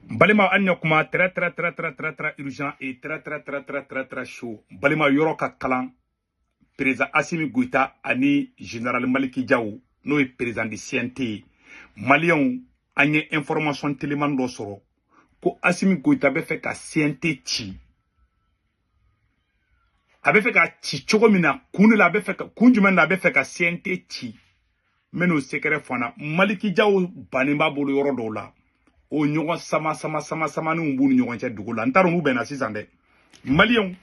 Balima, an ɲɛ kuma très très très très très très urgent et très très très très très très chaud. Balima, yɔrɔ ka kalan. Président Assimi Goïta ani général Maliki Diaw, n'o ye président du CNT ye. Maliyɛnw, an ye information teliman dɔ sɔrɔ ko Assimi Goïta bɛ fɛ ka CNT ci. A bɛ fɛ ka ci cogo min na, kun de la, a bɛ fɛ ka kun jumɛn na a bɛ fɛ ka CNT ci, n bɛ n'o secret fɔ an na. Maliki Diaw bannen b'a bolo yɔrɔ dɔw la, o ɲɔgɔn sama sama sama samaninw b'u ni ɲɔgɔn cɛ dugu la. N t'a dɔn n'u bɛnna sisan dɛ. Maliyɛnw,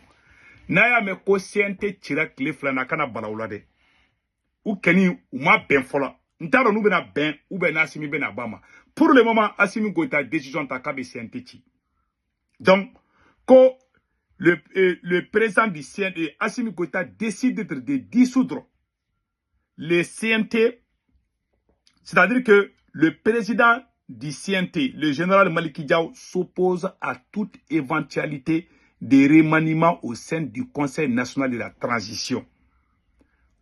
n'a y'a mɛn ko CNT cira tile 2 na, a kana bala u la dɛ. U kɛni u ma bɛn fɔlɔ. N t'a dɔn n'u bɛna bɛn ou bien n'Assimi bɛna ba ma. Pour le moment, Assimi Goïta décision ta k'a bɛ CNT ci. Donc ko le président du CNT, Assimi Goïta, décide de dissoudre le CNT, c'est-à-dire que le président du CNT, le général Maliki Diaw, s'oppose à toute éventualité de remaniement au sein du Conseil national de la transition.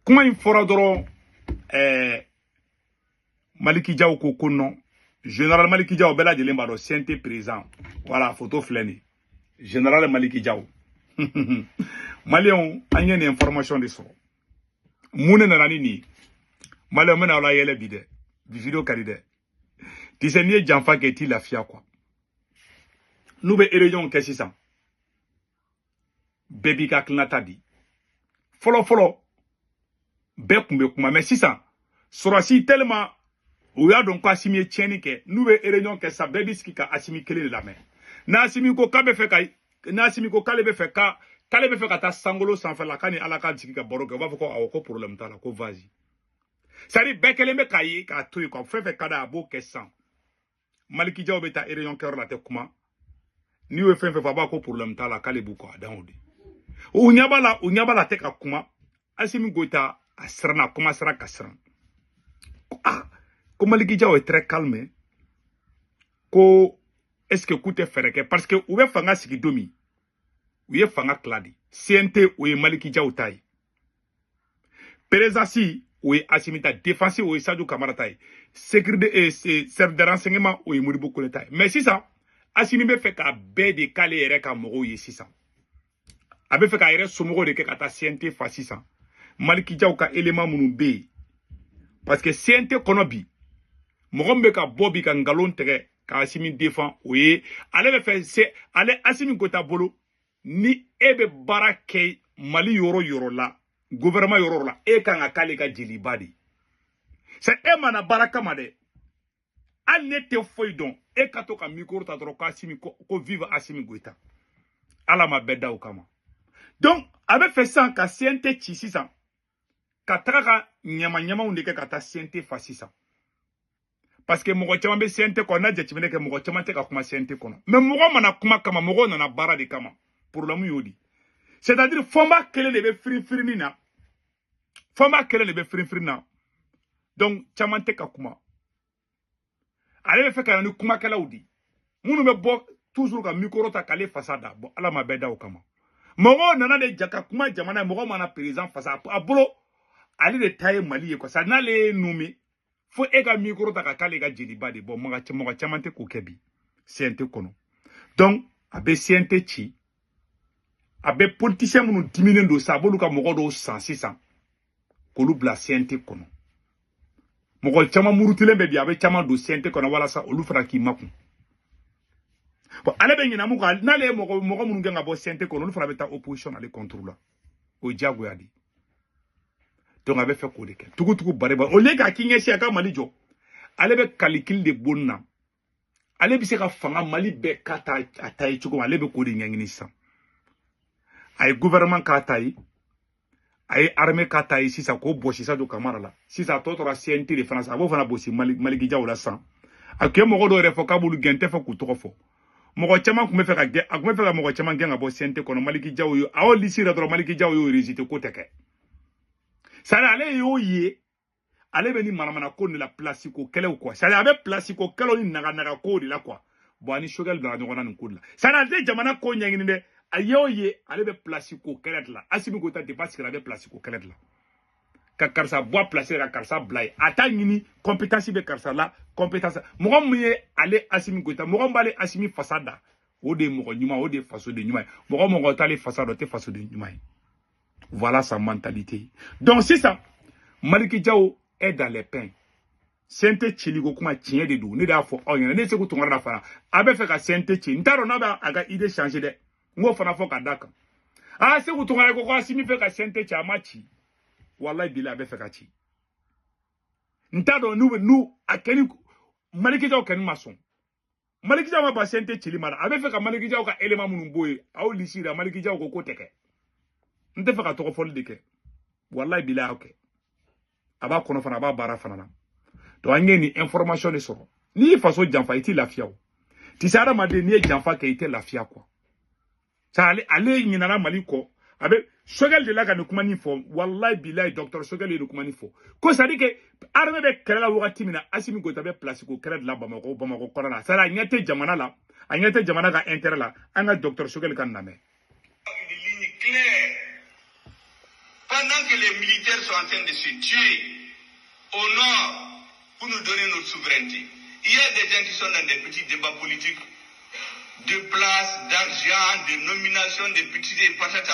Kuma in fɔra dɔrɔn, Maliki Diaw ko ko non. Général Maliki Diaw, bɛɛ lajɛlen b'a dɔn, CNT président. Voilà, photo filɛ nin ye. Général Maliki Diaw. Maliyɛnw, an ye nin information de sɔrɔ. Mun de nana ni nin ye? Maliyɛnw, n bɛna aw la yɛlɛ bi dɛ. Bi vidéo ka di dɛ. Tu sais, n'i ye janfa kɛ, i t'i lafiya quoi. N'u bɛ réunion kɛ sisan, bɛɛ b'i ka hakilinata di. Fɔlɔ fɔlɔ, bɛɛ tun bɛ kuma, mais sisan sɔrɔsi tellement u y'a dɔn ko Assimi ye tiɲɛni kɛ, n'u bɛ réunion kɛ sisan, bɛɛ b'i sigi ka Assimi kelen de lamɛn. N'Assimi ko k'a bɛ fɛ ka, n'Assimi ko k'ale bɛ fɛ ka k'ale bɛ fɛ ka taa sankolo sanfɛ la, k'a ni Ala ka sigi ka baro kɛ, u b'a fɔ ko awɔ, ko problème t'a la, ko vas-y. C'est à dire bɛɛ kɛlen bɛ k'a ye k'a to yen quoi. Fɛn fɛn ka d'a ye, a b'o kɛ sisan. Maliki Diaw bɛ taa réunion kɛyɔrɔ la, a tɛ kuma. N'i y'o fɛn fɛn fɔ, a b'a ko problème t'a la, k'ale b'u kɔ, a dan o de. U ɲɛ b'a la, u ɲɛ b'a la, a tɛ ka kuma. Assimi Goïta a siranna, a commencera ka siran. Ah, ko Maliki Diaw est très calme, ko est ce que k'u tɛ fɛɛrɛ kɛ? Parce que u bɛ fanga sigi don min, u ye fanga tila de. CNT, o ye Maliki Diaw ta ye. Présidence, o ye Assimi ta. Défense, o ye Sadio Kamara ta ye. Sécurité et service de renseignement, o ye Modibo Kone ta ye. Mais sisan, Assimi bɛ fɛ ka bɛɛ de k'ale yɛrɛ ka mɔgɔw ye sisan. A bɛ fɛ k'a yɛrɛ somɔgɔw de kɛ ka taa CNT fa sisan. Maliki Diaw ka élément minnu bɛ yen, parce que CNT kɔnɔ bi, mɔgɔ min bɛ ka bɔ bi ka nkalon tigɛ ka Assimi défend, o ye ale bɛ fɛ se ale Assimi Goïta bolo. Ni e bɛ baara kɛ Mali yɔrɔ yɔrɔ la, gouvernement yɔrɔ la, e kan ka k'ale ka jeliba de. C'est e mana baara kama dɛ, hali ne tɛ foyi dɔn, e ka to ka micro ta dɔrɔn ko Assimi ko, ko vive Assimi Goïta. Ala ma bɛɛ da o kama. Donc a bɛ fɛ sisan ka CNT ci sisan, ka taga ka ɲama ɲamaw de kɛ ka taa CNT fa sisan, parce que mɔgɔ caman bɛ CNT kɔnɔ. N'a jateminɛ kɛ, mɔgɔ caman tɛ ka kuma CNT kɔnɔ, mais mɔgɔ mana kuma kama, mɔgɔw nana baara de kama. Problème y'o di, c'est à dire fɔnba kelen de bɛ firin na, fɔnba kelen de bɛ firin na. Donc caman tɛ ka kuma. Ale bɛ fɛ ka na ni kumakɛlaw di, minnu bɛ bɔ toujours ka micro ta k'ale fasa da. Bon, Ala ma bɛɛ da o kama. Mɔgɔw nana de ja ka kuma jamana ye. Mɔgɔ mana président fasa a bolo, ale de ta ye Mali ye quoi. Sa n'ale ye nommé, fo e ka micro ta ka k'ale ka jeliba de. Bɔn, mɔgɔ caman tɛ k'o kɛ bi CNT kɔnɔ. Donc a bɛ CNT ci. A bɛ politicien minnu diminen don sa, a b'olu ka mɔgɔ dɔw san sisan k'olu bila CNT kɔnɔ. Mɔgɔ caman murutilen bɛ bi, a bɛ caman don CNT kɔnɔ walasa olu fana k'i makun. Bon, ale bɛ ɲinɛ mun kɔ? N'ale ye mɔgɔ mɔgɔ minnu gɛn ka bɔ CNT kɔnɔ, olu fana bɛ taa opposition ale contre la, o ye diyagoya de. Donc a bɛ fɛ k'o de kɛ tugutugu bariba. Au lieu k'a k'i ɲɛsin a ka Mali jɔ, ale bɛ calcul de bɔ na. Ale bɛ se ka fanga Mali bɛɛ ka ta a ta ye cogo min, ale bɛ k'o de ɲɛɲini sisan. A ye gouvernement k'a ta ye, a ye armée k'a ta ye sisan, k'o bɔsi Sadio Kamara la sisan. A tɔ tora CNT de fana, a b'o fana bɔsi Maliki Diaw la sisan. A tun ye mɔgɔ dɔw yɛrɛ fɔ k'a b'olu gɛn, n tɛ fɛ k'u tɔgɔ fɔ. Mɔgɔ caman tun bɛ fɛ ka gɛn, a tun bɛ fɛ ka mɔgɔ caman gɛn ka bɔ CNT kɔnɔ. Maliki Diaw ye a y'o liste yɛrɛ dɔrɔn, Maliki Diaw y'o rejeté, ko tɛ kɛ. C'est ale y'o ye, ale bɛ ni manamana ko de la, place ko kɛlɛw quoi. C'est a bɛ place ko kɛlɛw ni naga ko de la quoi. Bon, ani Choguel bila ɲɔgɔn na nin ko de la. C'est ale tɛ jamana ko ɲɛɲini dɛ. A y'o ye, ale bɛ place ko kɛlɛ de la. Assimi Goïta, depuis a sigira, a bɛ place ko kɛlɛ de la. Ka karisa bɔ a place la, ka karisa bila yen. A t'a ɲini compétence bɛ karisa la, compétence. Mɔgɔ min ye ale Assimi Goïta, mɔgɔ min b'ale Assimi fasa da, o de ye mɔgɔ ɲuman, o de ye fasoden ɲuman ye. Mɔgɔ mɔgɔ t'ale fasa dɔn, o tɛ fasoden ɲuman ye. Voilà sa mentalité. Donc sisan, Malick Diaw est dans les pains. CNT cili ko kuma, tiɲɛ de don. Ne de y'a fɔ aw ɲɛna, ne Sékou Tounkara la fana, a bɛ fɛ ka CNT ci. N t'a dɔn n'a bɛ a ka idée changer dɛ. N k'o fana fɔ ka d'a kan. Aa, Sékou Tounkara ko Assimi fɛ ka CNT ci, a ma ci. Walayi bila, a bɛ fɛ ka ci. N t'a dɔn n'u bɛ n'u a kɛni. Malick Diaw kɛni ma sɔn. Malick Diaw ma ban CNT cili ma dɛ. A bɛ fɛ ka Malick Diaw ka élément minnu bɔ yen, aw lisi la. Malick Diaw ko k'o tɛ kɛ. N tɛ fɛ ka tɔgɔ fɔli de kɛ. Walayi bila, y'aw kɛ. A b'a kɔnɔ fana, a b'a baara fana na. Donc an ye nin information de sɔrɔ. N'i y'i faso janfa, i t'i lafiya. O ti se hadamaden, n'i ye janfa kɛ, i tɛ lafiya quoi. Sa ale ɲinana Mali kɔ. A bɛ Choguel de la ka nin kuma nin fɔ. Walayi bilayi, docteur Choguel ye nin kuma nin fɔ ko c'est à dire que armée bɛ kɛlɛ la wagati min na, Assimi Goïta bɛ place ko kɛlɛ de la Bamakɔ, Bamakɔ kɔnɔna la. C'est à dire a ɲɛ tɛ jamana la, a ɲɛ tɛ jamana ka intérêt la. An ka docteur Choguel ka nin lamɛn. Une ligne claire. Pendant que les militaires sont en train de se tuer au nord pour nous donner notre souveraineté, il y a des gens qui sont dans des petits débats politiques de place, d'argent, de nomination, de petits et patata.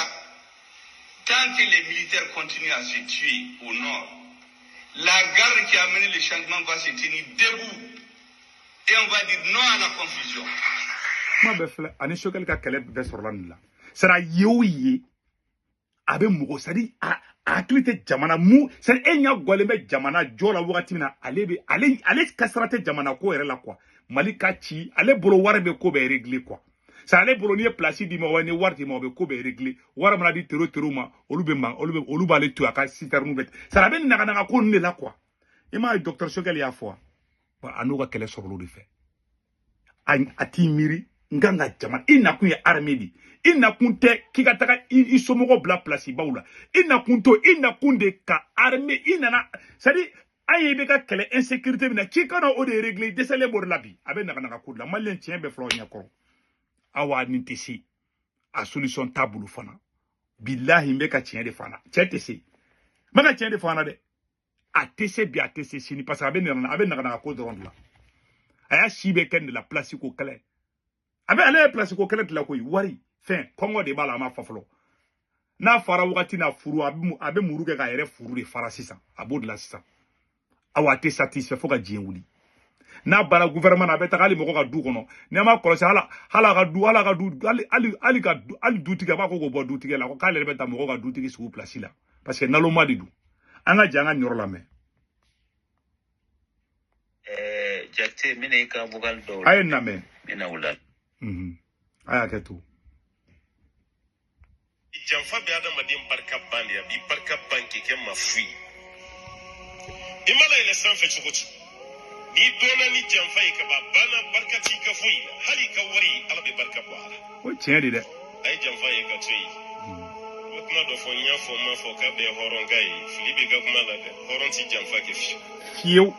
Tant que les militaires continuent à se tuer au nord, la garde qui a mené le changement va se tenir debout. Et on va dire non à la confusion. Kuma bɛɛ filɛ ani Choguel ka kɛlɛ bɛɛ sɔrɔla nin la. Sara ye o ye, a bɛ mɔgɔ, c'est à dire a hakili tɛ jamana mu, c'est à dire e ɲɛ gɔlen bɛ jamana jɔ la wagati min na, ale bɛ ale ka sira tɛ jamana ko yɛrɛ la quoi. Mali ka ci, ale bolo wari bɛ ko bɛɛ régler quoi. C'est ale bolo, n'i ye place di ma wa, n'i ye wari di ma, o bɛ ko bɛɛ régler. Wari mana di tero terow ma, olu bɛ man olu bɛ olu b'ale to a ka citerne bɛ. C'est a bɛ naganaga ko ninnu de la quoi. I m'a ye, docteur Choguel y'a fɔ wa, a n'u ka kɛlɛ sɔrɔ olu de fɛ. A t'i miiri n kan ka jamana. I nakun ye armée de, i nakun tɛ k'i ka taga i somɔgɔw bila place baw la. I nakun to, i nakun de ka armée. I nana, c'est à dire an ye i bɛ ka kɛlɛ insécurité min na, k'i ka na o de régler. I dɛsɛlen b'o de la bi. A bɛ naganaga ko de la. Maliyɛn, tiɲɛ bɛɛ filɛ aw ɲɛkɔrɔ. Awa, nin tɛ se, a solution t'a bolo fana. Bilahi, n bɛ ka tiɲɛ de fana. Cɛ tɛ se, n bɛ ka tiɲɛ de fana dɛ. A tɛ se bi, a tɛ se sini, parce que a bɛ nana, a bɛ naganaga ko dɔrɔn de la. A y'a si bɛɛ kɛ nin de la, place ko kɛlɛ. A bɛ ale ye place ko kɛlɛ de la koyi. Wari fɛn kɔngɔ de b'a la. A ma fa fɔlɔ. N'a fara wagati n'a furu, a bɛ muru kɛ k'a yɛrɛ furu de fara sisan. A b'o de la sisan. Awa, a tɛ satisfait fo ka diɲɛ wuli. N'a banna gouvernement na, a bɛ taga hali mɔgɔ ka du kɔnɔ. N'i ma kɔlɔsi, hali a ka du, hali a ka du, hali ka du, hali dutigi, a b'a ko k'o bɔ dutigi la, ko k'ale yɛrɛ bɛ taa mɔgɔ ka dutigi sigi o place la, parce que naloma de don. An ka jɛ, an ka nin yɔrɔ lamɛn. Jakite, n bɛna i ka vocal dɔw A ye nin lamɛn. N bɛna o la. A y'a kɛ to. Janfa bɛ adamaden barika ban de. A b'i barika ban k'i kɛ maa fu ye. I mana yɛlɛ sanfɛ cogo cogo, n'i dɔnna ni janfa ye ka ban, a banna, barika t'i ka foyi la. Hali i ka wari, Ala bɛ barika bɔ a la. O tiɲɛ de dɛ. A ye janfa ye ka to yen. N bɛ kuma dɔ fɔ, n y'a fɔ, n m'a fɔ k'a bɛɛ ye hɔrɔnka ye. Fili b'i ka kuma la dɛ. Hɔrɔn ti janfa kɛ fiyewu. Fiyewu.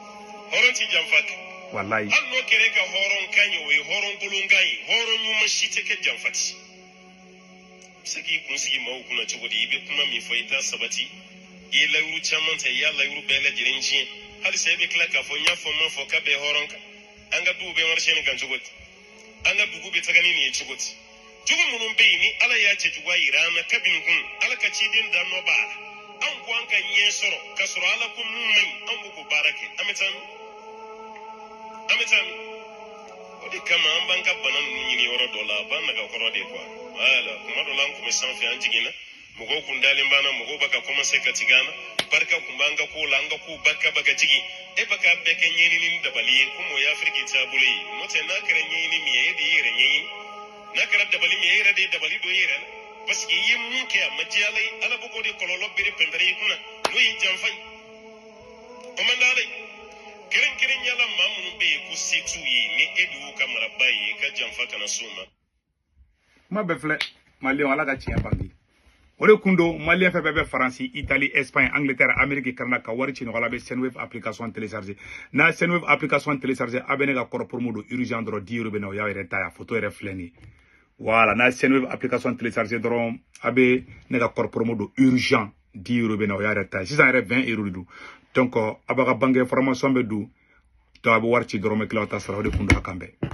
Hɔrɔn ti janfa kɛ. Walayi. Hali n'o kɛra e ka hɔrɔnkan ye, o ye hɔrɔnkolonkan ye. Hɔrɔn ɲuman si tɛ kɛ janfa ti. I bɛ se k'i kun sigi maaw kunna cogo di? I bɛ kuma min fɔ, i t'a sabati. I ye layiru caman ta, i y'a layiru bɛɛ lajɛlen tiɲɛ. Halisa e bɛ tila k'a fɔ n y'a fɔ, n m'a fɔ k'a bɛ hɔrɔn kan. An ka duw bɛ marché nin kan cogo di? An ka dugu bɛ taga ni nin ye cogo di? Jogo minnu bɛ yen ni Ala y'a cɛjuguya yira an na kabini kun, Ala ka ciden da nɔ b'a la. Anw ko an ka ɲɛ sɔrɔ k'a sɔrɔ Ala ko mun man ɲi, anw b'o k'o baara kɛ. An bɛ taa min? An bɛ taa min? O de kama an b'an ka bana ninnu ɲini yɔrɔ dɔ la, a b'an nagakɔrɔ de quoi. Voilà, kuma dɔ la an kun bɛ sanfɛ, an jiginna, mɔgɔw kun dalen b'an na, mɔgɔw bɛ ka commencer ka tigɛ an na, barika kun b'an ka kow la, an ka kow barika bɛ ka jigin. E bɛ k'a bɛɛ kɛ ɲɛɲini ni dabali ye, komi o ye Afiriki taabolo ye. N'o tɛ, n'a kɛra ɲɛɲini min ye, e de y'i yɛrɛ ɲɛɲini. N'a kɛra dabali min ye, e yɛrɛ de ye dabali don i yɛrɛ la, parce que i ye mun kɛ, a ma diya Ala ye. Ala bɛ k'o de kɔlɔlɔ bere pɛnpɛrɛ i kunna, n'o ye janfa ye. O man di Ala ye. Kɛrɛnkɛrɛnnenya la, maa minnu bɛ yen ko se t'u ye, ni e de y'u ka maraba ye, i ka janfa kana s'u ma. Kuma bɛɛ filɛ, maliyɛnw, Ala ka tiɲɛ bange. O de kun don, maliyɛn fɛn fɛn bɛ Faransi, Italie, Espagne, Angleterre, Amérique, Canada, ka wari ci ɲɔgɔn la, a bɛ Sendwave application télécharger. N'a Sendwave application télécharger, a bɛ ne ka code promo don urgent dɔrɔn, 10 euros bɛ na. O y'aw yɛrɛ ta ye, a photo yɛrɛ filɛ nin ye. Voilà, n'a Sendwave application télécharger dɔrɔn, a bɛ ne ka code promo don urgent. 10 euros bɛ na, o y'a yɛrɛ ta ye. Sisan yɛrɛ 20 euros de don. Donc a b'a ka banque information bɛ don, donc a bɛ wari ci dɔrɔmɛ kelen, aw ta sara. O de kun don. A kan bɛn.